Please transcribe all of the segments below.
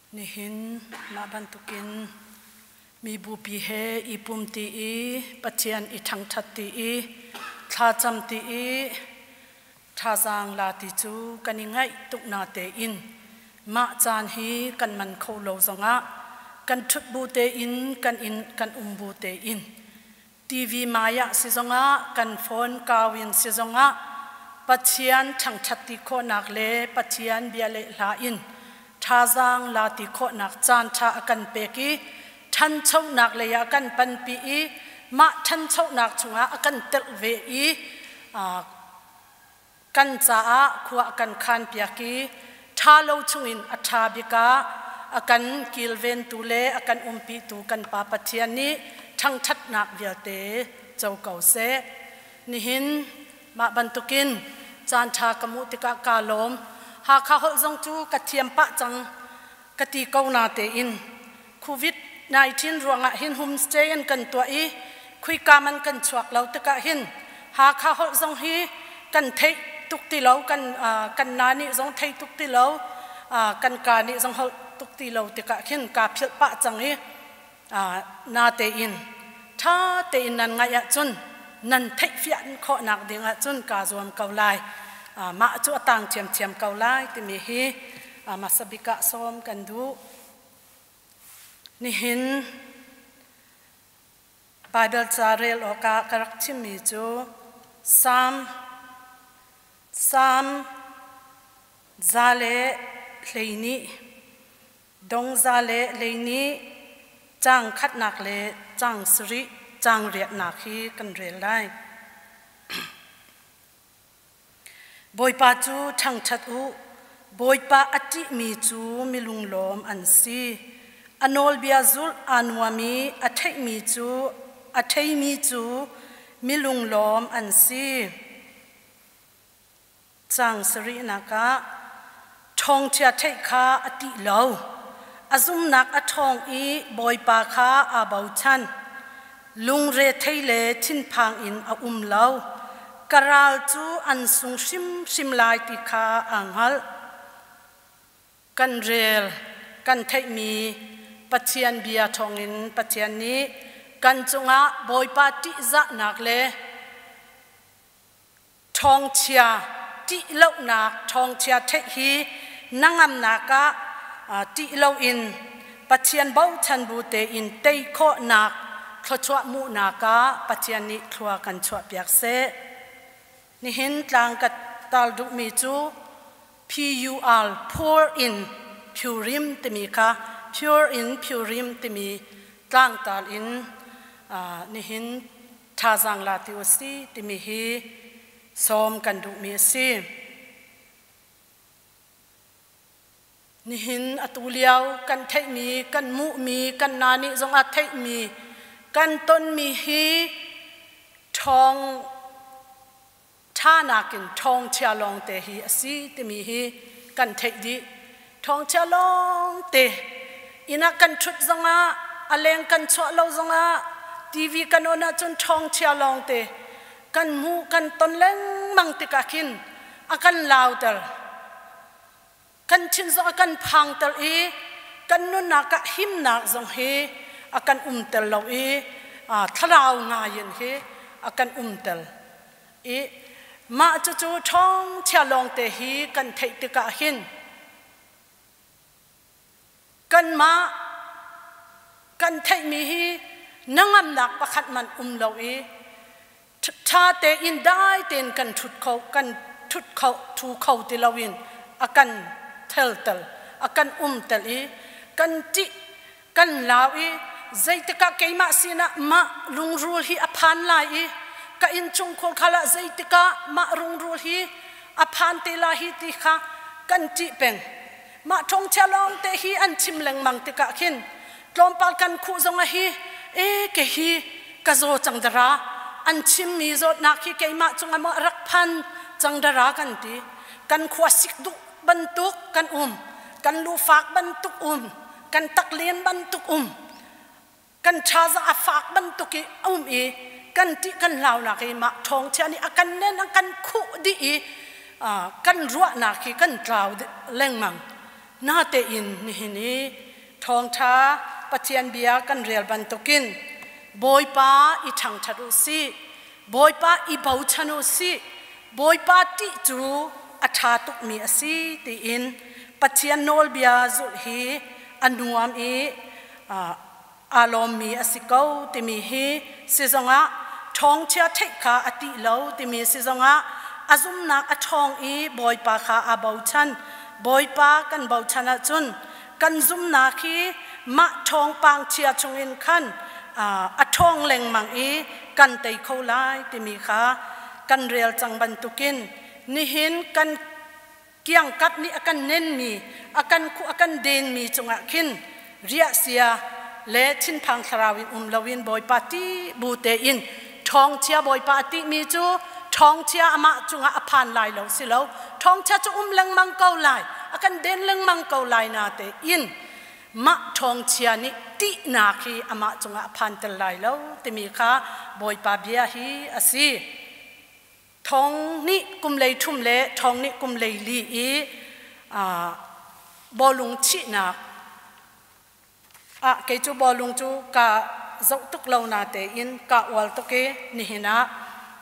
Nihin mah bantukin mi bupi he i pumti i Pathian i ṭhangṭhat ti i thlacam ti i thazaang la ti cu kan i ngaih tuk na tein mah caan hi kan man kho lo zongah kan ṭhut bu tein kan inn kan um bu tein TV maya si zongah kan phone kau in si zongah Pathian ṭhangṭhat ti khawhnak le Pathian bia le hla in thazaang la ti khawhnak caan ṭha a kan pek i ṭhanchonak lei ah kan panpi i mah ṭhanchonak chungah a kan telh ve i kan caah khua a kan khanpiak i ṭha lo chungin a ṭha bik ah a kan kilventu le a kan umpitu kan Pa Pathian nih ṭhangṭhatnak vialte co ko seh. Nihin mah bantukin caan ṭha ka hmuh tikah kaa lawm. Hakha holh zong cu ka thiam pah cang ka ti ko natein COVID-19 ruangah hin homestay an kan tuah i khuika man kan chuak lo tikah hin Hakha holh zong hi kan theih tuk ti lo, kan kan na nih zong thei tuk ti lo, kan ka nih zong holh tuk ti lo tikah khin kaa philh pah cang i natein ṭha tein nan ngaih ahcun nan theihfian khawhnak ding ahcun kaa zuam ko lai. Mah cu a tang ṭhiamṭhiam ko lai timi hi hmasa bik ah sawm kan duh. Nihin Baibal ca rel awkah ka rak chimmi cu Salm Salm 112 dong 112 caang khatnak le caang sarih caang riatnak hi kan rel lai. Bawipa cu ṭhangṭhat u, Bawipa a ṭihmi cu milunglawm an si. A nawlbia zulh aa nuam i a theihmi cu a theimi cu milunglawm an si. Caang sarihnak ah ṭhawngṭhia theih kha a ṭih lo. A zumnak a ṭhawng i Bawipa kha aa bochan. Lungre thei le thinphang in a um lo. Ka ral cu an sung hrimhrim lai ti kha aa hngalh. Kan rel, kan theihmi Pathian bia thawngin Pathian nih kan cungah Bawipa ṭihzahnak le ṭhawngchia ṭih lonak ṭhawngchia theih hi na ngamnak ah ṭih loin Pathian bochan bu tein tei khawhnak thluachuah hmuhnak ah Pathian nih thlua kan chuahpiak seh. Nihin tlang ka tal duhmi cu PUR Pure in Purim timi kha Pure in Purim timi tlangtal in nihin thazaang la ti u si timi hi sawm kan duhmi a si. Nihin atu lio kan theihmi, kan hmuhmi, kan na nih zong ah theihmi, kan tonmi hi ṭhawng ṭha nakin ṭhawngchia lawngte hi a si timi hi kan theih dih. Ṭhawngchia lawngte inn ah kan ṭhut zongah a leng kan chuah lo zongah TV kan on ahcun ṭhawngchia lawngte kan hmuh kan ton lengmang tikah khin a kan lauter. Kan thin zong a kan phangter i kan nunnak ah himnak zong hi a kan umter lo i thlarau ngai in hi a kan umter i mah cucu ṭhawngchia lawngte hi kan theih tikah hin kanmah kan theihmi hi nangamnak pakhat man um lo i ṭha tein dai tein kan ṭhut kho kan ṭhut kho ṭhu kho ti loin a kan theltel a kan umtel i kan ṭih kan lau i zeitikah keimah sinah mah rungrul hi a phan lai i ka innchungkhur khal ah zeitikah mah rungrul hi a phan te lai hi ti kha kan ṭih peng. Mah ṭhawngchia lawngte hi an chim lengmang tikah khin tlawmpal kan khuh zongah hi e ke hi ka zaw cang dara an chimmi zawtnak hi keimah cungah maw a rak phan cang dara kan ti. Kan khua sik duh bantuk kan um, kan lufak bantuk um, kan taklen bantuk um, kan thazaang a fak bantuk i um i kan ṭih kan hlaunak i mah ṭhawngchia nih a kan nen a kan khuh dih i kan ruahnak hi kan tlau lengmang. Natein nihin i thawngṭha Pathian bia kan rel bantukin Bawipa i ṭhangṭhat u sih, Bawipa i bochan u sih, Bawipa ṭih cu a ṭha tukmi a si tiin Pathian nawlbia zulh hi a nuam i aa lawmmi a si ko timi hi si zongah ṭhawngchia theih kha a tih lo timi si zongah a zumnak a ṭhawng i Bawipa kha aa bochan. Bawipa kan bochan ahcun kan zumnak hi mah ṭhawngpang chia chungin khan a ṭhawng lengmang i kan tei kho lai timi kha kan rel cang bantukin nihin kan kiangkap nih a kan nenmi a kan khuh a kan denmi cungah khin riahsia le thinphang thlarau in um loin Bawipa ti bu tein ṭhawngchia Bawipa a tihmi cu ṭhawngchia amah cungah a phan lai lo si lo ṭhawngchia cu um lengmang ko lai a kan den lengmang ko lai na tein mah ṭhawngchia nih tihnak hi amah cungah a phan tel lai lo timi kha Bawipa bia hi a si. Thong nih kum lei thum le thong nih kum lei li i bawlung chihnak ah kei cu bawlung cu ka zoh tuk lo na tein ka ual tuk i nihin ah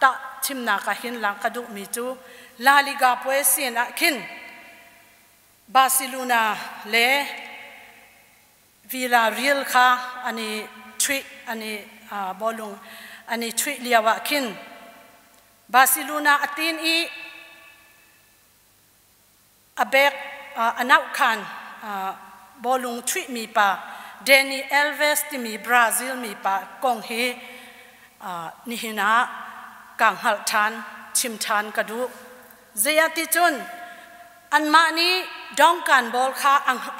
tah chimnak ah hin lang ka duhmi cu La Liga puai sin ah khin Barcelona le Villarreal kha an i chuih an i bawlung an i chuih lio ah khin Barcelona a tin i a bek a nauh khan bawlung chuihmi pa Dani Alves timi Brazil mi pa kong hi nihin ah ka hngalh ṭhan chim ṭhan ka duh. Zeiah ti cun anmah nih dongkan ball kha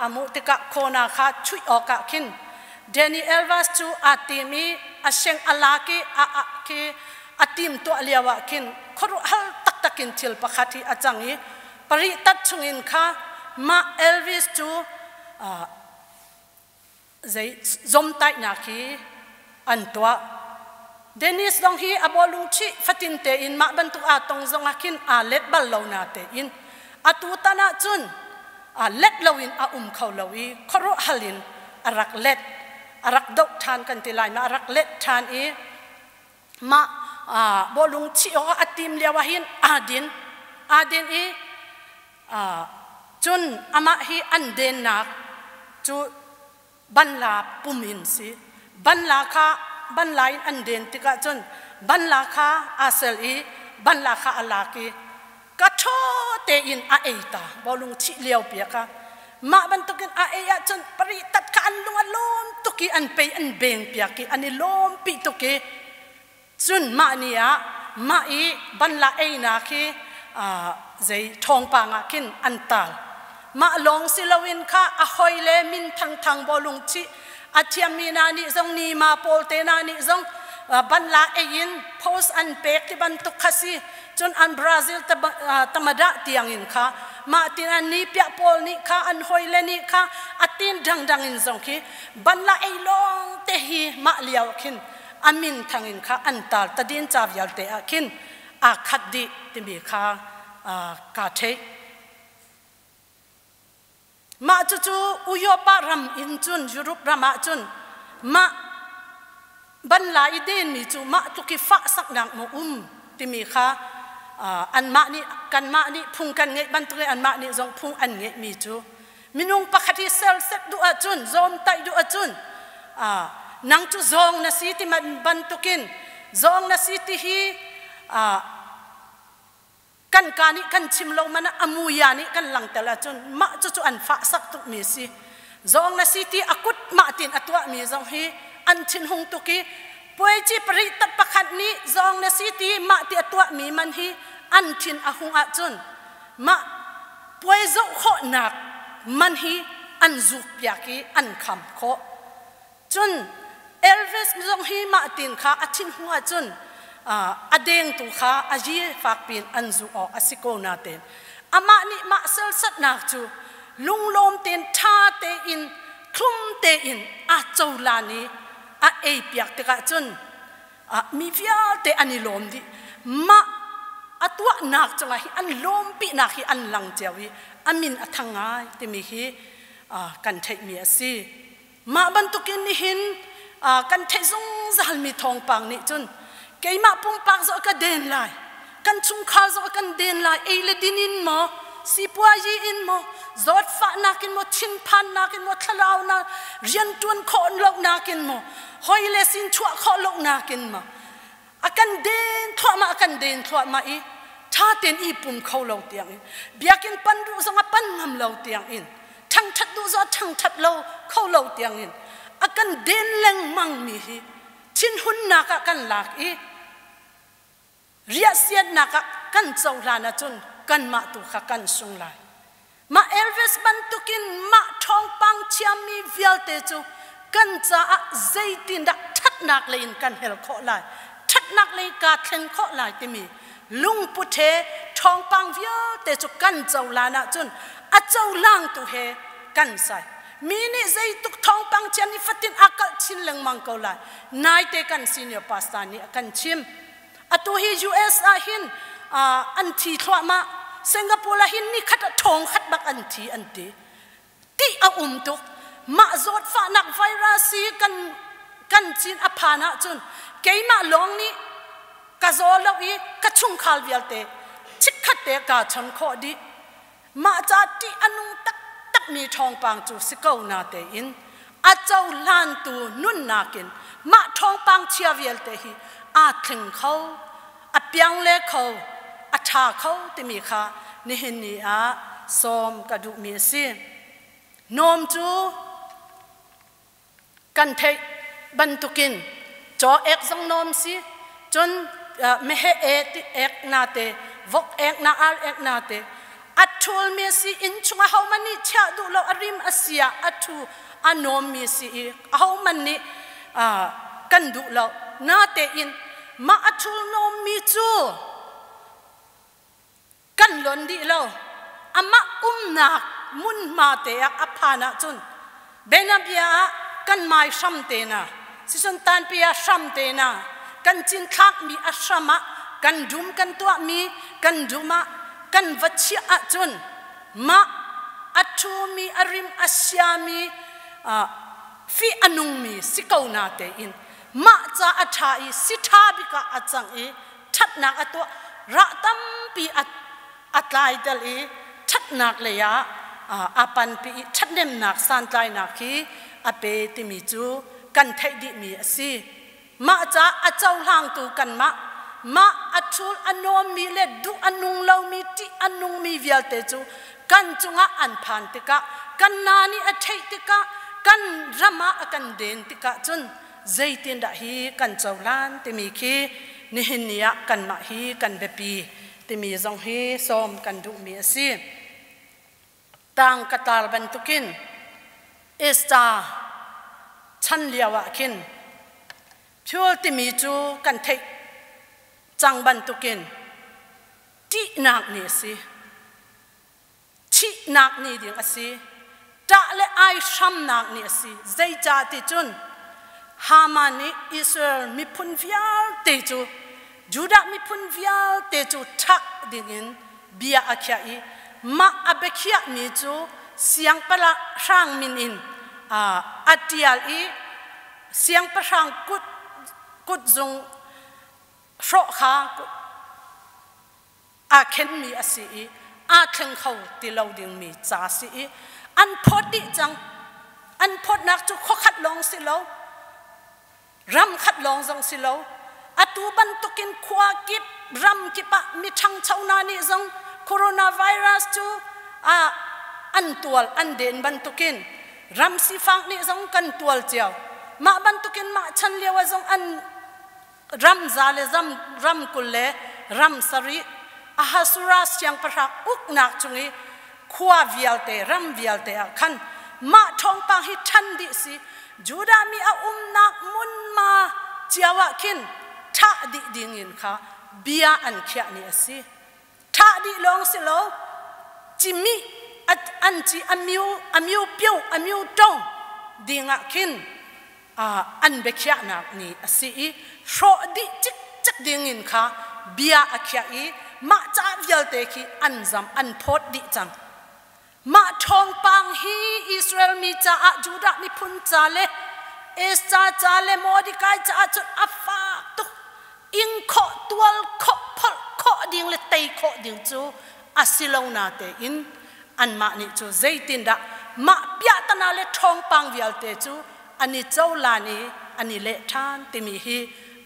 a muh tikah corner kha chuih awkah khin Dani Alves cu aa tim i a seng a lak i a a khi a tim tuah lio ah khin khuaruahhar taktak in thil pakhat hi a cang i pari tat chungin kha mah Elvis cu zei zomtaihnak hi an tuah. Dennis zong hi a bawlung chih fatin tein mah bantuk aa tong zong ah khin aa let bal lo na tein atu tan ah cun aa let loin a um kho lo i khuaruahhal in a rak let a rak doh ṭhan kan ti lai ma a rak let ṭhan i mah bawlung chih awk a tim lio ah hin aa din aa din i Cun amah hi an dennak cu banla pum in si. Banla kha banla in an den tikah cun banla kha aa sel i banla kha a lak i ka ṭhaw tein a ei ta bawlung chih lio pi kha mah bantukin a ei ahcun pari tat kha an lung a lawm tuk i an pei an beng piak i an i lawmpi tuk i Cun mah ni ah mah i banla einak hi zei ṭhawngpang ah khin an tal. Mah lawng si loin kha a hoi le min thangthang bawlung chih a thiammi hna nih zong nima pawl te hna nih zong banla ei in post an pek ti bantuk kha si. Cun an Brazil tamadah tiang in kha mah tin an ni piah pawl nih kha an hoi le nih kha a tin dangdang in zong khi banla ei lawng te hi mah lio khin a min thang in kha an tal tadin ca vialte ah khin aa khat dih timi kha kaa theih. Mah cucu Uyopa ram in cun Europe ram ah cun mah banla i denmi cu mah tluk i fahsaknak maw um timi kha anmah nih kanmah nih phung kan ngeih bantuk in anmah nih zong phung an ngeihmi cu Minung pakhat hi serset duh ahcun, zawmtaih duh ahcun, nang cu zawng na si ti bantukin zawng na si ti hi kan ka nih kan chim lo man ah a muya nih kan langter ahcun mah cucu an fahsak tukmi si. Zawng na si ti a kut mah tin a tuahmi zong hi an thinhung tuk i puaici pari tat pakhat nih zawng na si ti mah ti a tuahmi man hi an thin a hung ahcun mah puai zoh khawhnak man hi an zukpiak i an kham khawh. Cun Elvis zong hi mah tin kha a thin hnu ahcun a dengtu kha a yi fak piin an zuh awk a si ko natein amah nih mah selsatnak cu lunglawm tein ṭha tein thlum tein a cohlan i a ei piak tikah cun mi vialte an i lawm dih. Mah a tuahnak cungah hi an lawmpinak hi an lang cio i a min a thang ngai timi hi kan theihmi a si. Mah bantukin nihin kan theih zungzalmi thawngpang nih cun keimah pumpak zong ka den lai, kan chungkhar zong kan den lai, ei le din in maw, sipuayi in maw, zawtfahnak in maw, thinphannak in maw, thlaraunak rianṭuan khawh lonak in maw, hoi le sin chuah khawh lonak in maw, a kan den thluahmah a kan den thluahmah i ṭha tein i pum kho lo tiang in biakinn pan duh zong a pan ngam lo tiang in ṭhangṭhat duh zong a ṭhangṭhat lo kho lo tiang in a kan den lengmang mi hi thinhunnak ah kan lak i riahsiannak ah kan cohlan ahcun kanmah tu kha kan sung lai. Mah Elvis bantukin mah ṭhawngpang thiammi vialte cu kan caah zeitindah ṭhatnak lei in kan hel khawh lai, ṭhatnak lei kaa thlen khawh lai timi lungput he ṭhawngpang vialte cu kan cohlan ahcun a cohlangtu he kan sai. Mi nih zeituk thawngpang chia ni fatin aa kalh chin lengmang ko lai. Naite kan senior pastor nih a kan chim. Atu hi US ah hin an thi thluahmah. Singapore ah hin nikhat ah ṭhawng khat bak an thi an ti. Tih a um tuk. Mah zawtfahnak virus hi kan kan cin a phan ahcun keimah lawng nih ka zaw lo i ka chungkhar vialte chikkhat te kaa chon khawh dih. Mah ca ṭih a nung taktakmi ṭhawngpang cu si ko na tein a cohlantu nunnak in mah ṭhawngpang chia vialte hi aa thleng kho, a piang le kho, a ṭha kho timi kha nihin ni ah sawm ka duhmi a si. Hnawm cu Kan theih bantukin caw ek zong nawm si, cun meheh ek na te, vok ek na, ar ek na te, a ṭhulmi si inn chung ahohmanh nih chiah duh lo a rim a si ah a ṭhu a nawmmi si i ahohmanh nih kan duh lo. Natein mah a ṭhul nawmmi cu Kan lon dih lo. Amah umnak hmunhma te ah a phan ahcun bianabia ah kan mai hram te na, sicun tanpi ah hram te na, kan cinthlakmi a hram ah kan dum kan tuahmi kan dum ah kan va chiah ahcun mah a ṭhumi a rim a siami fih a nungmi si ko na tein mah ca a ṭha i si ṭha bik ah a cang i ṭhatnak a tuah rah tampi a tlai tel i ṭhatnak lei ah a panpi i ṭhathnemnak santlainak hi a pe timi cu kan theih dihmi a si. Mah caah a cohlangtu kanmah mah a ṭhul a nuammi le duh a nung lomi ṭih a nungmi vialte cu kan cungah an phan tikah kan na nih a theih tikah kan ram ah a kan den tikah cun zeitindah hi kan cohlan timi khi nihin ni ah kanmah hi kan biapi timi zong hi sawm kan duhmi a si. Tang ka tar bantukin Esther chan lio ah khin Phul timi cu kan theih cang bantukin ṭihnak ni a si. Thihnak ni ding a si. Ṭah le ai hramnak ni a si. Zeicah ti cun Haman nih Israel miphun vialte cu Judah miphun vialte cu ṭhah dingin bia a khiah i mah a biakhiahmi cu siangpahrang min in a ṭial i siangpahrang kut kutzung hrawh kha aa khenmi a si i aa thleng kho ti lo dingmi ca a si i an phawt dih cang. An phawtnak cu khuakhat lawng si lo, ram khat lawng zong si lo. Atu bantukin khua kip, ram kip ah mi ṭhangcho hna nih zong coronavirus cu an tual an den bantukin ram sifak nih zong kan tual cio. Mah bantukin mah chan lio ah zong an ram za le ram 20 le ram 7 Ahasuerus siangpahrang uknak cung i khua vialte ram vialte ah khan mah ṭhawngpang hi ṭhan dih si Judah mi a umnak hmunhma cio ah khin thah dih dingin kha bia an khiah ni a si. Thah dih lawng si lo cimih an ci a myu pio a myu tong ding ah khin an biakhiahnak ni a si i hrawh dih cikcek dingin kha bia a khiah i mah ca vialte khi an zam an phawt dih cang. Mah ṭhawngpang hi Israel mi caah Judah miphun ca le Esther ca le Mordecai caah cun a fak tuk. Ing khawh, tual khawh, pholh khawh ding le tei khawh ding cu a si lo na tein anmah nih cu zeitindah mah piahtana le ṭhawngpang vialte cu an i cohlan i an i leh ṭhan timi hi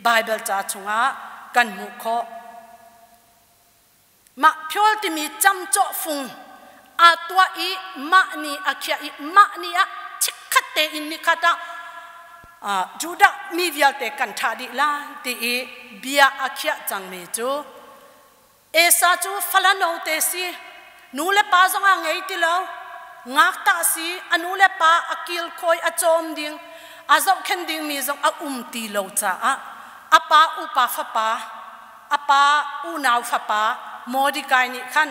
Baibal ca chungah kan hmuh khawh. Mah phiol timi camcawh fung aa tuah i mah ni a khiah i mah ni ah chikkhat tein nikhat ah Judah mi vialte kan thah dih lai ti i bia a khiah cangmi cu Esa cu falano te si, nu le pa zong a ngei ti lo, ngakta si, a nu le pa a kilkhawi a cawm ding, a zohkhenh dingmi zong a um ti lo caah a pa upa fapa, a pa unau fapa Mordecai nih khan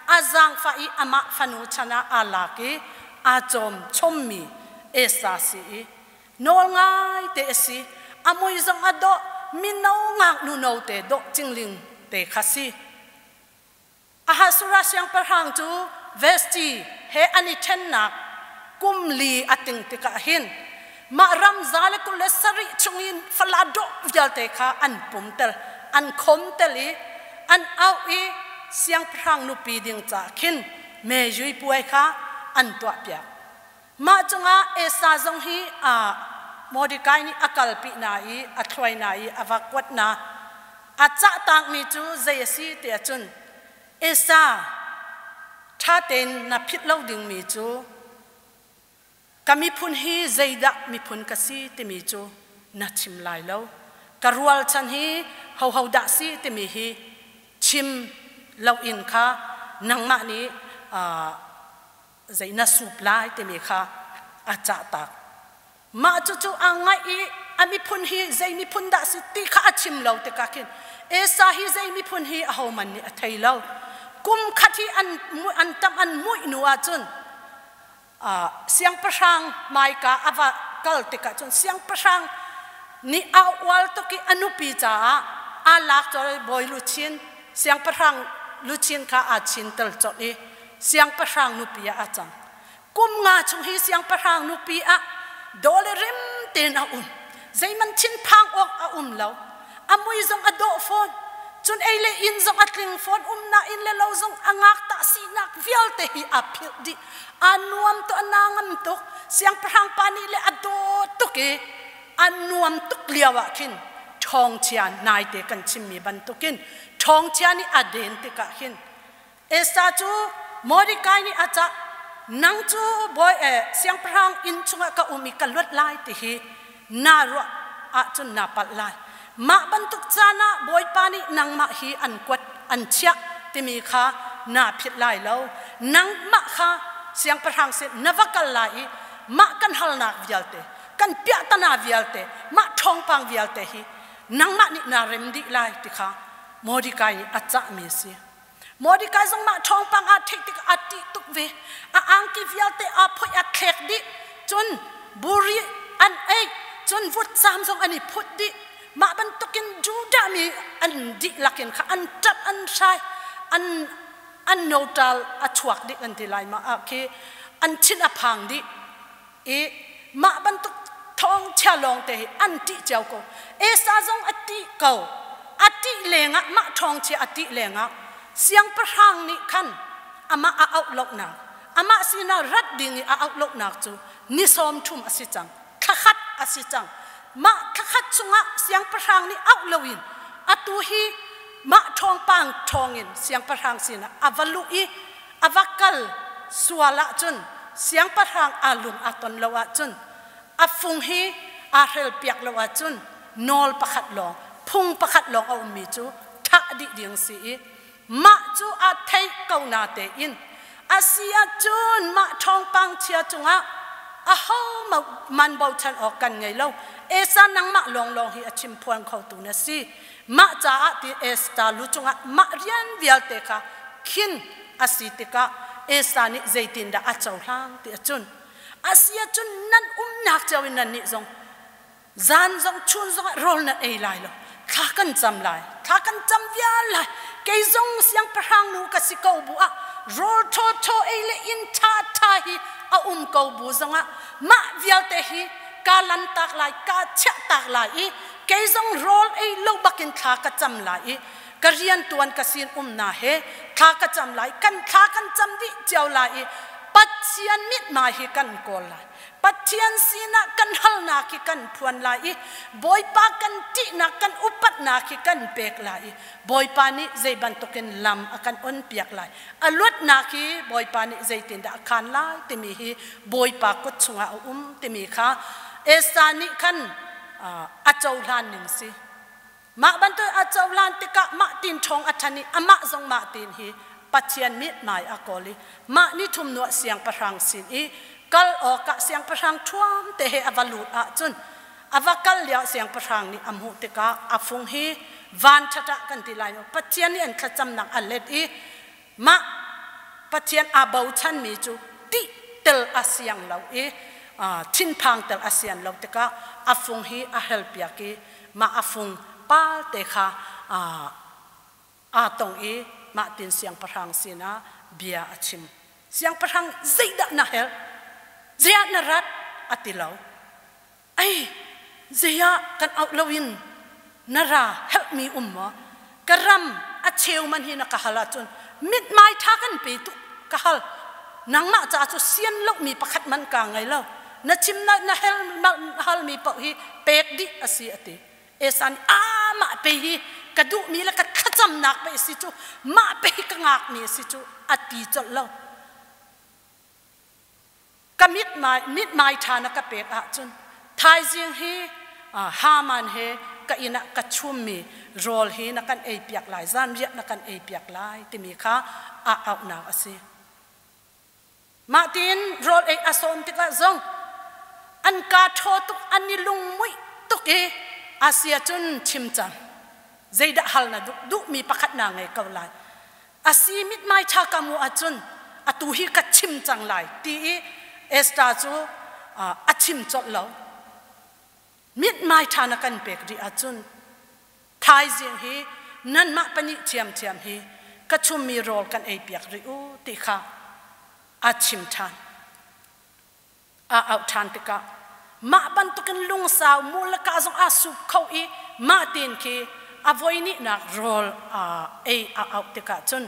a zaangfah i amah fanu chan ah aa lak i aa cawm chommi Esa si i nawl ngai te a si. A mui zong a dawh, mino ngaknu note dawh cingling te kha si. Ahasuerus siangpahrang cu Vashti he an i ṭhennak kum li a ting tikah hin mah ram 127 chungin fala dawh vialte kha an pumtel, an khomtel i an auh i siangpahrang nupi ding caah khin mejui puai kha an tuahpiak. Mah cungah Esa zong hi Mordecai nih a kalpi hna i a thluai hna i a va kuat hna. A cahtakmi cu zei a si tiah cun Esa ṭha tein na phit lo dingmi cu ka miphun hi zeidah miphun ka si timi cu na chim lai lo. Ka rualchan hi hoho dah si timi hi chim loin kha nangmah nih zei na sup lai timi kha a cahtak. Mah cucu aa ngaih i a miphun hi zei miphun dah si ti kha a chim lo tikah khin Esa hi zei miphun hi ahoman nih a thei lo. Kum khat hi an an tam an muih hnu ahcun siangpahrang hmaika a va kal tikah cun siangpahrang nih a ual tuk i a nupi caah aa lak colh i bawi luchin siangpahrang luchin kha aa chin tel colh i siangpahrang nupi ah a cang. Kum nga chung hi siangpahrang nupi ah daw le rem tein a um. Zeihmanh thinphang awk a um lo. A mui zong a dawh fawn. Cun ei le inn zong a tling fawn. Umnak inn le lo zong a ngakta sinak vialte hi aa philh dih. Aa nuam tuk, a nangam tuk. Siangpahrang pa nih le a dawt tuk i a nuam tuk lio ah khin ṭhawngchia naite kan chimmi bantukin ṭhawngchia nih a den tikah hin Esther cu Mordecai nih a cah, nang cu bawi siangpahrang inn chungah ka um i ka luat lai ti hi naa ruah ahcun naa palh lai. Mah bantuk caan ah Bawipa nih nangmah hi an kuat an chiah timi kha naa philh lai lo. Nangmah kha siangpahrang sin na va kal lai i mah kan halnak vialte, kan piahtana vialte, mah ṭhawngpang vialte hi nangmah nih naa rem dih lai ti kha Mordecai nih a cahmi a si. Mordecai zong mah ṭhawngpang aa theih tikah a ṭih tuk ve. A angki vialte aa phoih a thlek dih. Cun buri an ei, cun vutcaam zong an i phut dih. Mah bantukin Judah mi an dihlak in kha an ṭap an hrai, an an noṭal a chuak dih kan ti lai ma ah khi an thin a phang dih. I mah bantuk thawngchia lawngte hi an ṭih cio ko. Esa zong a ṭih ko. A ṭih lengah mah ṭhawngchia a ṭih lengah siangpahrang nih khan amah a auh lonak, amah sinah rat ding i a auh lonak cu ni 30 a si cang, thla khat a si cang. Mah thla khat chungah siangpahrang nih auh loin atu hi mah ṭhawngpang ṭhawngin siangpahrang sinah a va luh i a va kal sual ahcun siangpahrang aa lung aa ton lo ahcun a fung hi aa hrelpiak lo ahcun nawl pakhat lawng phung pakhat lawng a ummi cu thah dih ding si i mah cu aa theih ko na tein a si ahcun mah ṭhawngpang chia cungah aho man bochan awk kan ngei lo. Esa nangmah lawnglawng hi a chim phuan khotu na si. Mah caah ti Esther lu cungah mah rian vialte kha khin a si tikah Esther nih zeitindah a cohlang ti ahcun a si ahcun nan umnak cio in nannih zong zan zong chun zong ah rawl nan ei lai lo. Thla kan cam lai. Thla kan cam vial lai. Kei zong siangpahrang nu ka si ko bu ah rawl ṭhawṭhaw ei le inn ṭhaṭha hi a um ko bu zongah mah vialte hi ka lantak lai, ka chiahtak lai i kei zong rawl ei lo bakin thla ka cam lai i ka riantuan ka sin umna he thla ka cam lai. Kan thla kan cam dih cio lai i Pathian mithmai hi kan kawl lai. Pathian sinah kan halnak hi kan phuan lai i Bawipa kan ṭihnak kan upatnak hi kan pek lai i Bawipa nih zei bantukin lam a kan onpiak lai. A luatnak hi Bawipa nih zeitindah a khaan lai timi hi Bawipa kut chungah a um timi kha Esther nih khan a cohlan ning si. Mah bantuk a cohlan tikah mah tin ṭhawng a ṭhan i amah zong mah tin hi Pathian mithmai a kawl i mah ni thum nuah siangpahrang sin i kal awkah siangpahrang ṭhuam te he a va lut ahcun a va kal lio siangpahrang nih a hmuh tikah a fung hi van ṭhat ah kan ti lai maw Pathian nih an thlacamnak a let i mah Pathian aa bochanmi cu tih tel a siang lo i thinphang tel a sian lo tikah a fung hi a helpiak i mah a fung palte kha aa tong i mah tin siangpahrang sinah bia a chim. Siangpahrang zeidah na helh? Zeiah na rat? A ti lo. Ei, zeiah kan auh loin na ra helhmi um maw? Ka ram a cheu man hi na ka hal ahcun mithmai ṭha kan pe tuk ka hal. Nangmah caah cu sian lomi pakhat man kaa ngei lo. Na chim na, na hel halmi paoh hi pek dih a si a ti. Esa nih aa mah pe hi ka duhmi le ka thlacamnak pe si cu mah pe hi ka ngakmi a si cu a ti colh lo. Ka mithmai ṭha na ka pek ahcun thaizing hi Haman he ka inn ah ka chummi rawl hi na kan eipiak lai, zanriah na kan eipiak lai timi kha a auhnak a si. Mah tiin rawl ei a sawm tikah zong an kaa ṭhaw tuk, an i lungmuih tuk i a si ahcun chim cang. Zeidah hal na duh? Duhmi pakhat naa ngei ko lai. A si mithmai ṭha ka mu ahcun atu hi ka chim cang lai ti i Esther cu a chim colh lo. Mithmai ṭha na kan pek rih ahcun thaizing hi nanmah pahnih ṭhiamṭhiam hi ka chummi rawl kan eipiak rih u ti kha a chim ṭhan. A auh ṭhan tikah mah bantukin lungsau mu le ka zong aa sup kho i mah tin khi a voihnihnak rawl ei a auh tikah cun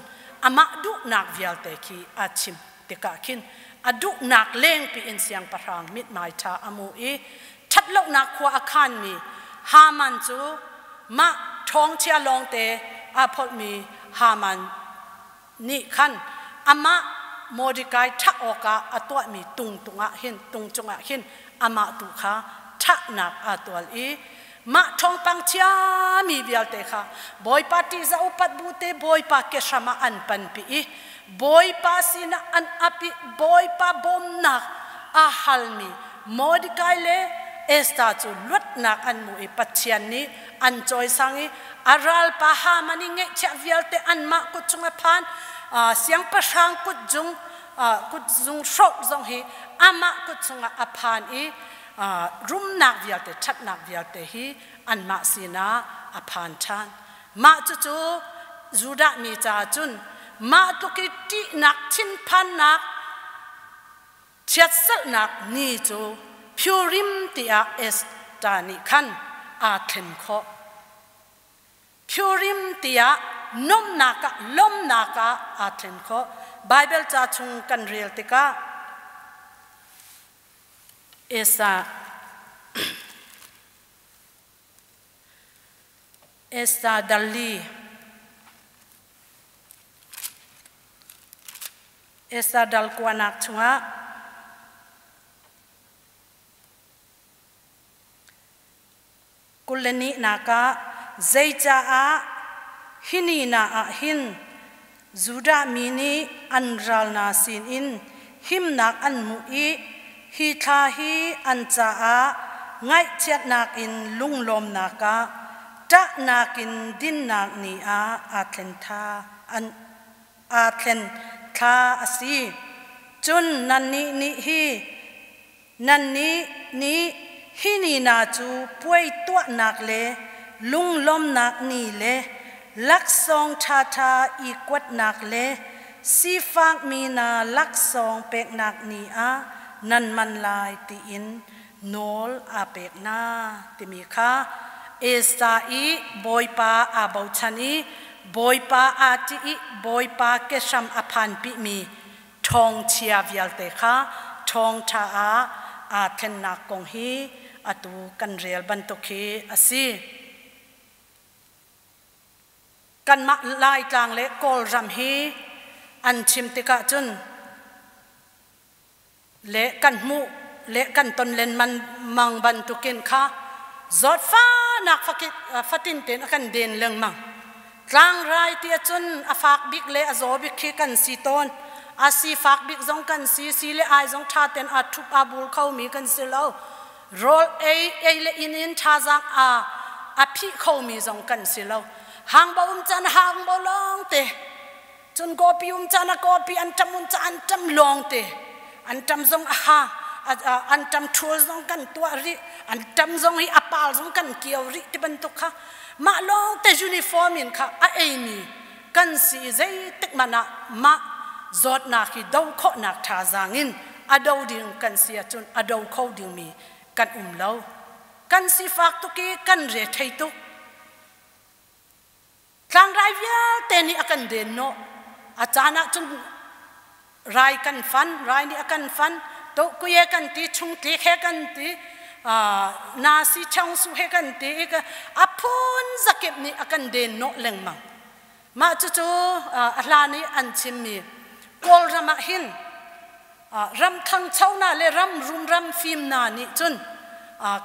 amah duhnak vialte khi a chim tikah khin a duhnak lengpi in siangpahrang mithmai ṭha a mu i ṭhatlonak khua a khanmi Haman cu mah ṭhawngchia lawngte aa pholhmi Haman nih khan amah Mordekai thah awkah a tuahmi tung tungah hin tung cungah hin amah tu kha thahnak aa tual i mah ṭhawngpang chiami vialte kha Bawipa ṭihzah upat bu te Bawipa kehram ah an panpi i Bawipa sinah an ap i Bawipa bawmnak a halmi Mordekai le Esther cu luatnak an hmu i Pathian nih an cawisang i a ralpa Haman i ngeihchiah vialte anmah kut chung a phan. Siangpahrang kutzung kutzung hrawh zong hi amah kut chungah a phan i rumnak vialte ṭhatnak vialte hi anmah sinah a phan ṭhan. Mah cucu Judah mi caah cun mah tluk i ṭihnak thinphannak Chiatserhnak ni cu Purim tiah Esther nih khan aa thlen khawh. Purim tiah nuamhnak ah lawmhnak ah aa thlen khawh. Baibal ca chung kan rel tikah Esther Esther Dalli Esther dal kuanak chungah 21 nak ah zeicaah hi ni na ah hin Judah mi nih an ral hna sinin himnak an hmuh i hi thla hi an caah ngaihchiatnak in lunglawmnak ah ṭahnak in dinnak ni ah aa thlen tha an aa thlen thla a si. Cun nannih nih hi nannih nih hi ni hna cu puai tuahnak le lunglawmnak ni le laksawng ṭhaṭha i kuatnak le sifakmi hna laksawng peknak ni ah nan man lai tiin nawl aa pek hna timi kha Esther i Bawipa aa bochan i Bawipa aa ṭih i Bawipa kehram a phanpimi ṭhawngchia vialte kha ṭhawngṭha ah aa thlennak kong hi atu kan rel bantuk hi a si. Kanmah Laitlang le Kawlram hi an chim tikah cun le kan hmuh le kan ton lengmang bantukin kha zawtfahnak fatin tein a kan den lengmang. Tlangrai ti ahcun a fak bik le a zaw bik khi kan si tawn. A sifak bik zong kan si, si le ai zong ṭha tein aa ṭhup aa bul khomi kan si lo. Rawl ei, ei le inn in thazaang a a phih khomi zong kan si lo. Hangbo um caan hangbo lawng te. Cun kawpi um caan ah kawpi anṭam um caan anṭam lawng te. Anṭam zong a ha, anṭam ṭhul zong kan tuah rih, anṭam zong hi a pal zong kan kio rih ti bantuk kha mah lawng te uniform in kha a eimi kan si i zeitik hmanh ah mah zawtnak hi do khawhnak thazaang in a do ding kan si ahcun a do kho dingmi kan um lo. Kan sifak tuk i kan re thei tuk. Tlangrai vialte nih a kan den nawh. A caan ah cun rai kan fan, rai nih a kan fan, tohkuye kan ti, chungtlik he kan ti, nasi chongsu he kan ti i a phun zakip nih a kan den nawh lengmang. Mah cucu a hlan i an chimmi Kawlram ah hin ram thangcho na le ram rum ram fim na nih cun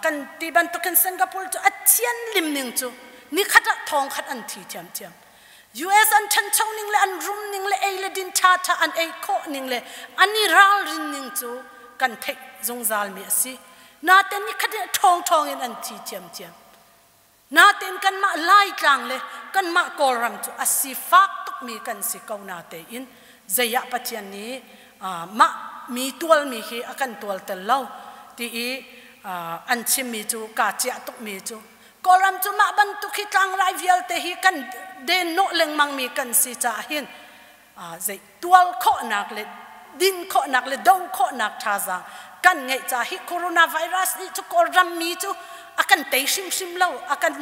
kan ti bantukin Singapore cu a thian lim ning cu nikhat ah thong khat an thi thiamthiam. US an ṭhancho ning le an rum ning le ei le din ṭha ṭha an ei khawh ning le an i ralrin ning cu kan theih zungzal mi a si. Naten nikhat ah ṭhawng ṭhawng in an thi thiamthiam. Natein kanmah Laitlang le kanmah Kawlram cu a sifak tukmi kan si ko natein zei ah Pathian nih mah mi tualmi hi a kan tual tel lo ti i an chimmi cu kaa ciah tukmi cu Kawlram cu mah bantuk hi tlangrai vialte hi kan den nawh lengmangmi kan si caah hin zei tual khawhnak le din khawhnak le do khawhnak thazaang kan ngeih ca hi coronavirus nih cu Kawlram mi cu a kan tei hrimhrim lo, a kan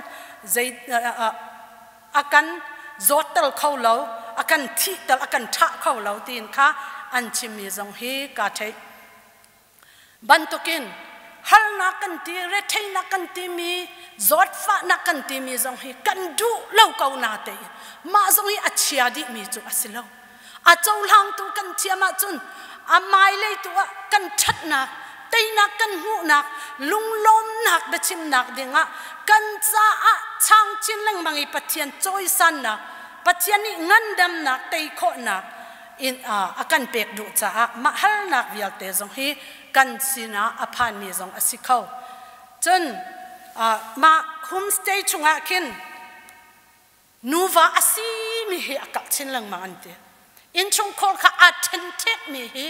zei a kan zawttel kho lo, a kan thihtel, a kan thah kho lo tiin kha an chimmi zong hi ka theih bantukin harnak kan ti, retheinak kan timi, zawtfahnak kan timi zong hi kan duh lo ko na te mah zong hi a chia dihmi cu a si lo. A cohlangtu kan thiam ahcun a hmailei tu ah kan ṭhatnak, teinak kan hmuhnak, lunglawmnak biachimnak dingah kan caah chang chin lengmang i Pathian cawisannak, Pathian nih ngandamnak tei khawhnak in a kan pek duh caah mah halnak vialte zong hi kan sinah a phanmi zong a si kho. Cun mah homestay chungah khin nuva a simi hi a kalh chin lengmang an ti. Innchungkhar kha aa ṭhenṭhekmi hi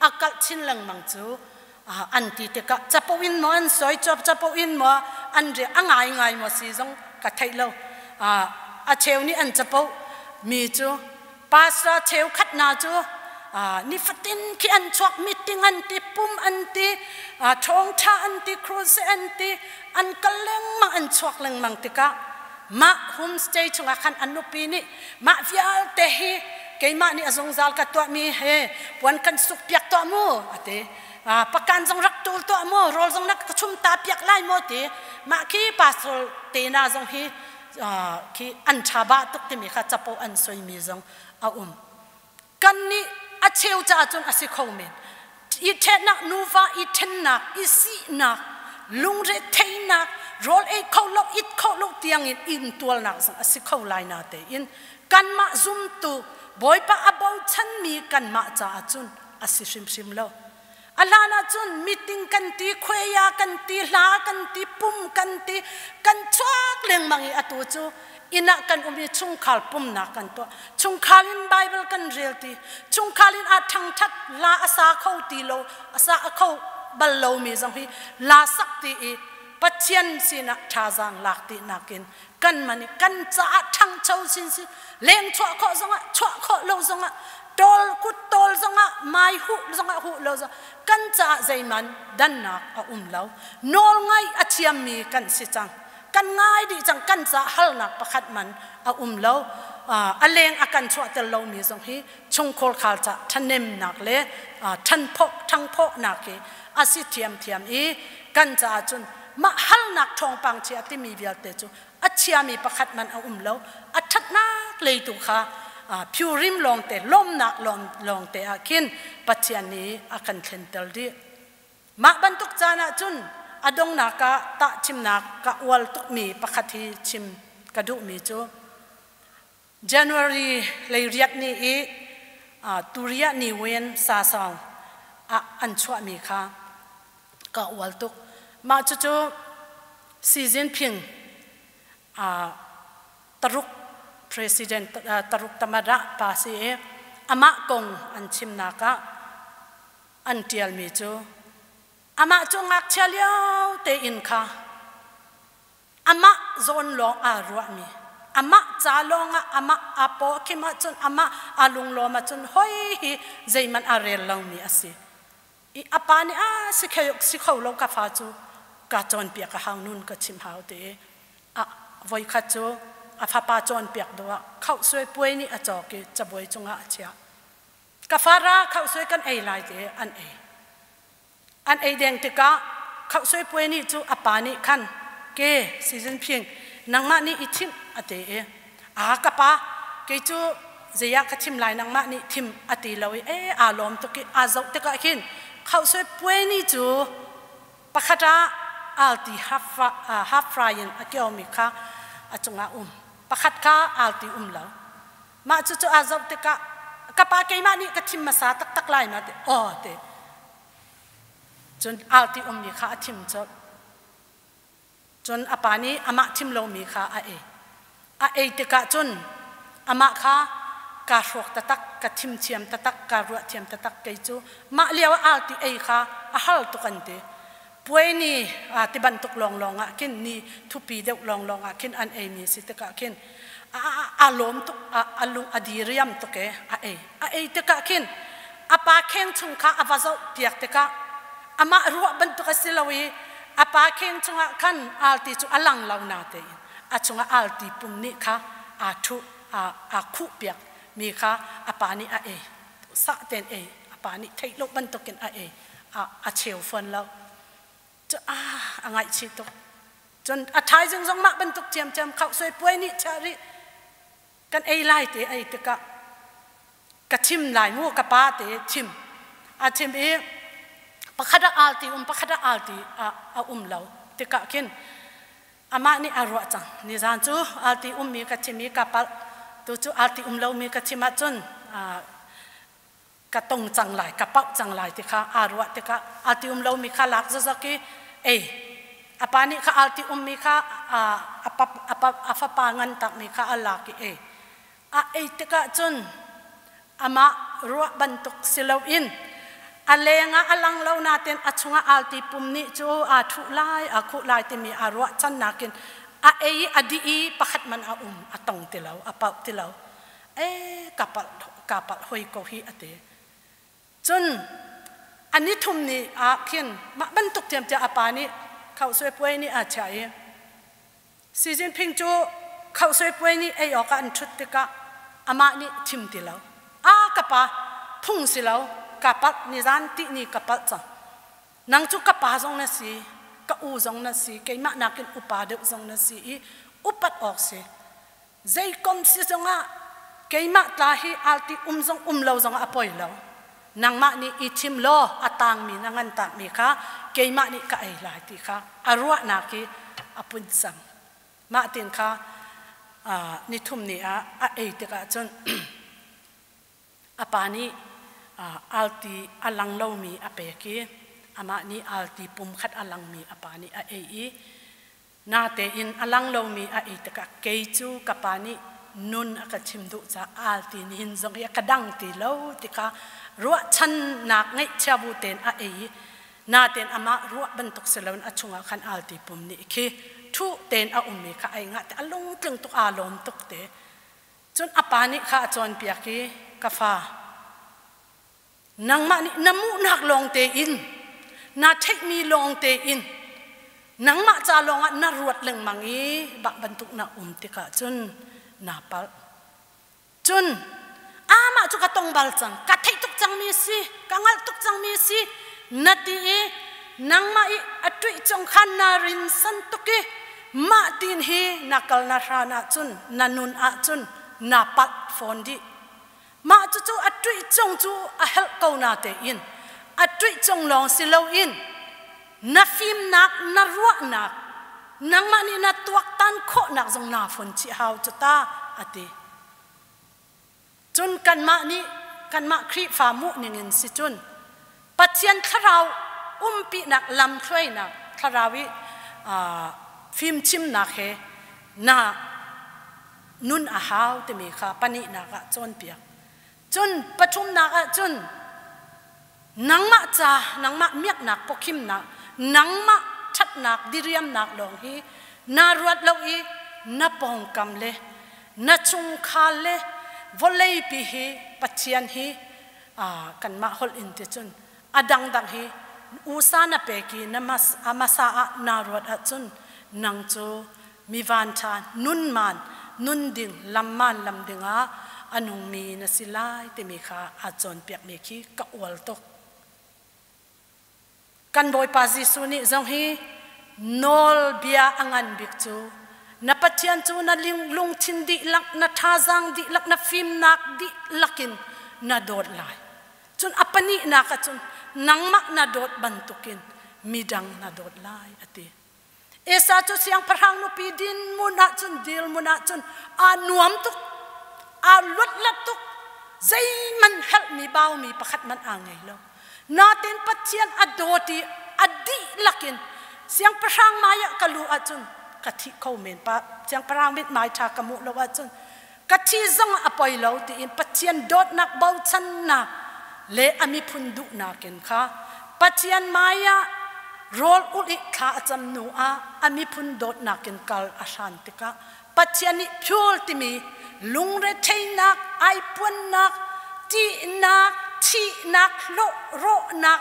a kalh chin lengmang cu an ti tikah capo in maw an soi, capo in maw an riah, a ngaingai maw si zong ka theih lo. A cheu nih an capo mi cu pastor cheukhat hna cu nifatin khi an chuak, meeting an ti, pum an ti, ṭhawngṭha an ti, crusade an ti, an kal lengmang, an chuak lengmang tikah mah homestay chungah khan an nupi nih mah vialte hi keimah nih a zungzal ka tuahmi he puan kan suk piak tuah mu a ti, pakan zong rak ṭul tuah mu, rawl zong nak ka chum ta piak lai mu ti. Mah khi pastor te na zong hi khi an ṭha ba tuk timi kha capo an soimi zong a um. Kan nih a cheu ca cun a si kho men. I ṭhennak, nuva i ṭhennak, i sihnak, lungre theihnak, rawl ei kho lo, it kho lo tiang in intualnak zong a si kho lai na tein kanmah zumtu Bawipa a bochanmi kanmah caah cun a si hrimhrim lo. A hlan ahcun meeting kan ti, khuaya kan ti, hla kan ti, pum kan ti, kan chuak lengmang i atu cu inn ah kan um i chungkhar pumnak kan tuah. Chungkhar in Bible kan rel ti, chungkhar in aa ṭhangṭhat, la a sa kho ti lo, a sa a kho bal lomi zong hi la sak ti i Pathian sinah thazaang lak ti nakin kan man i kan caah ṭhangcho sinsin leng chuah khawh zongah chuah khawh lo zongah tawl kut tawl zongah mai huh zongah huh lo zongah kan caah zeiman dannak a um lo. Nawl ngaih a thiammi kan si cang. Kan ngai dih cang. Kan caah halnak pakhat man a um lo. A leng a kan chuahter lomi zong hi chungkhur khal ca ṭhahnemnak le ṭhanphawh ṭhangphawhnak hi a si thiamthiam i kan caah cun mah halnak ṭhawngpang chia timi vialte cu a chiami pakhat man a um lo. A ṭhatnak lei tu kha phiurim lawngte, lawmnak lawngte ah khin Pathian nih a kan thlenter dih. Mah bantuk caan ah cun a donghnak ah tahchimnak ka ual tukmi pakhat hi chim ka duhmi cu January 18 ni i Turiah Ni Wen Sasang ah an chuahmi kha ka ual tuk. Mah cucu Xi Jinping Taruk president, Taruk Tamada pa si i amah kong an chimnak ah an ṭialmi cu amah cu ngakchia lio tein kha amah zawn lawng aa ruahmi, amah ca lawngah, amah aa paw a khim ahcun, amah aa lunglawm ahcun hoi hi zeihmanh aa rel lomi a si i a pa nih a si si kho lo, ka fa cu ka cawnpiak a hau, nun ka chim hau ti i a voikhat cu a fapa cawnpiak duh ah khauhsuai puai nih a cawk i cabuai cungah a chiah. Ka fa, ra, khauhsuai kan ei lai ti an ei. An ei deng tikah khauhsuai puai nih cu a pa nih khan ke Xi Jinping, nangmah nih i thim a ti i, a ka pa, kei cu zeiah ka thim lai, nangmah nih thim a ti lo i e aa lawm tuk i aa zoh tikah khin khauhsuai puai ni cu pakhat ah alti half fry in a kiomi kha a cungah um, pakhat kha alti um lo. Mah cucu aa zoh tikah, ka pa, keimah nih ka thim hmasa taktak lai ma ti aw ti cun alti ummi kha a thim colh. Cun a pa nih amah thim lomi kha a ei. A ei tikah cun amah kha kaa hrawk taktak, ka thim thiam taktak, kaa ruah thiam taktak kei cu. Mah lio ah alti ei kha a har tuk an ti. Puai ni ti bantuk lawnglawng ah khin, ni thupi deuh lawnglawng ah khin an eimi si tikah khin a lawm tuk, a lung a diriam tuk e a ei. A ei tikah khin a pa kheng chung kha a va zoh piak tikah amah ruah bantuk a si lo i a pa kheng chungah khan alti cu a lang lo na tein a chungah alti pum nih kha aa thuh, aa khuh piak mi kha a pa nih a ei sah ten ei. A pa nih theih lo bantukin a ei, a cheu fawn lo cu. A a ngaihchih tuk. Cun a thaizing zong mah bantuk ṭhiamṭhiam khauhsuai puai nih chiah rih kan ei lai te ei tikah ka thim lai mu ka pa te thim a thim i pakhat ah alti um, pakhat ah alti a um lo tikah khin amah nih a ruah cang, nizan cu alti ummi ka thim i ka palh, tu cu alti um lomi ka thim ahcun ka tong cang lai, ka pauh cang lai ti kha aa ruah tikah alti um lomi kha lak zazak i ei. A pa nih kha alti ummi kha a fapa ngan takmi kha a lak i ei. A ei tikah cun amah ruah bantuk si loin a lengah a lang lo nain a chungah alti pum nih cu aa thuh lai, aa khuh lai timi aa ruahchan nakin a ei i a dih i pakhat man a um a tong ti lo, a pauh ti lo. E ka palh, ka palh hoi ko hi a ti. Cun a ni thum ni ah khin mah bantuk thiamthiam a pa nih khauhsuai puai nih aa chiah i Xi Jinping cu khauhsuai puai nih ei awkah an ṭhut tikah amah nih thim ti lo. A ka pa, phung si lo, ka palh, nizan tihni ka palh cang. Nang cu ka pa zong na si, ka u zong na si, keimah nakin upa deuh zong na si i upat awk si. Zeikom si zongah keimah tla hi alti um zong um lo zongah a poi lo. Nangmah nih i thim law a tangmi na ngan takmi kha keimah nih ka ei lai ti kha a ruahnak hi a pun cang. Mah tin kha nithum ni ah a ei tikah cun a pa nih alti a lang lomi a pek i amah nih alti pum khat a langmi a pa nih a ei i natein a lang lomi a ei tikah kei cu ka pa nih nun a ka chim duh caah alti nihin zong hi a ka dang ti lo tikah ruahchannak ngeihchia bu tein a ei i. Natein amah ruah bantuk si loin a chungah khan alti pum nih khi thuh tein a ummi kha ai ngah te a lungtling tuk aa lawm tuk te. Cun a pa nih kha a cawnpiak i ka fa nangmah nih na muhnak lawng tein na theihmi lawng tein nangmah ca lawngah na ruat lengmang i bak bantuk na um tikah cun naa palh. Cun amah cu ka tong bal cang, ka theih tuk cangmi a si, ka hngalh tuk cangmi a si, na ti i nangmah i a ṭuih cung khan naa rinsan tuk i mah tin hi na kal na hran ahcun na nun ahcun naa palh fawn dih. Mah cucu a ṭuih cung cu a helh ko na tein a ṭuih cung lawng si loin na fimnak na ruahnak nangmah nih na tuaktan khawhnak zong naa fon chih hau cu ta a ti. Cun kanmah nih kanmah Khrihfa muh ningin si cun Pathian thlarau umpinak lamhruainak thlarau i fimchimnak he na nun a hau timi kha pahnihnak ah cawnpiak. Cun pathumnak ah cun nangmah ca nangmah miaknak pawkhimnak nangmah ṭhatnak diriamnak lawng hi naa ruat lo i na pawngkam le na chungkhar le vawleipi hi Pathian hi kanmah holh in ti cun a dangdang hi usa na pek i na hmasa ah naa ruat ahcun nang cu mi vanṭha nunman nun ding lamman lam dingah a nungmi na si lai timi kha aa cawnpiakmi khi ka ual tuk. Kan Bawipa Jesuh nih zong hi nawlbia a ngan bik cu na Pathian cu na lungthin dihlak, na thazaang dihlak, na fimnak dihlak in na dawt lai. Cun a pahnihnak ah cun nangmah na dawt bantukin midang na dawt lai a ti. Esa cu siangpahrang nupi dinhmun ahcun dirhmun ahcun aa nuam tuk, aa luatlat tuk, zeihmanh helhmi baumi pakhat hmanh aa ngei lo. Natin Pathian a dawt i a dihlak in siangpahrang mai ah ka luh ahcun ka thih kho men pa siangpahrang mithmai ṭha ka hmuh lo ahcun ka thi zong ah a poi lo tiin Pathian dawtnak bochannak le a miphun duhnak in kha Pathian hmai ah rawl ulh i thla a cam hnu ah a miphun dawtnak in kal a hran tikah Pathian nih phul timi lungretheihnak, aipuannak, ṭihnak, thihnak, hlawh rawhnak,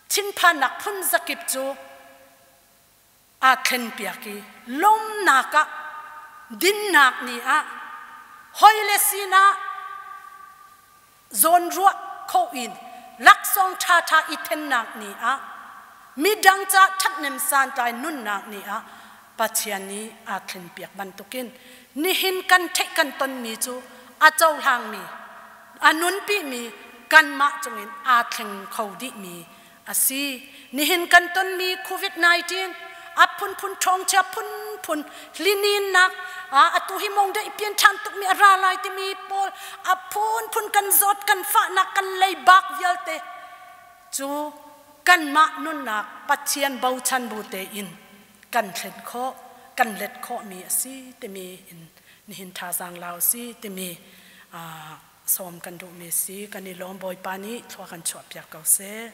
thinphannak phun zakip cu aa thlenpiak i lawmnak ah dinnak ni ah hawile sinah zawnruah kho in laksawng ṭhaṭha i thennak ni ah midang ca ṭhathnem santlai nunnak ni ah Pathian nih aa thlenpiak bantukin nihin kan theih kan tonmi cu a cohlangmi a nunpimi kanmah cungin aa thleng kho dihmi a si. Nihin kan tonmi COVID-19 a phunphun ṭhawngchia phunphun hlininnak atu hi mong dei pian ṭhan tukmi a ra lai timi pawl a phunphun kan zawt kan fahnak kan leibak vialte cu kanmah nunnak Pathian bochan bu tein kan thlen khawh kan let khawhmi a si timi in nihin thazaang lau si timi sawm kan duhmi si. Kan i lawm. Bawipa nih thlua kan chuahpiak ko seh.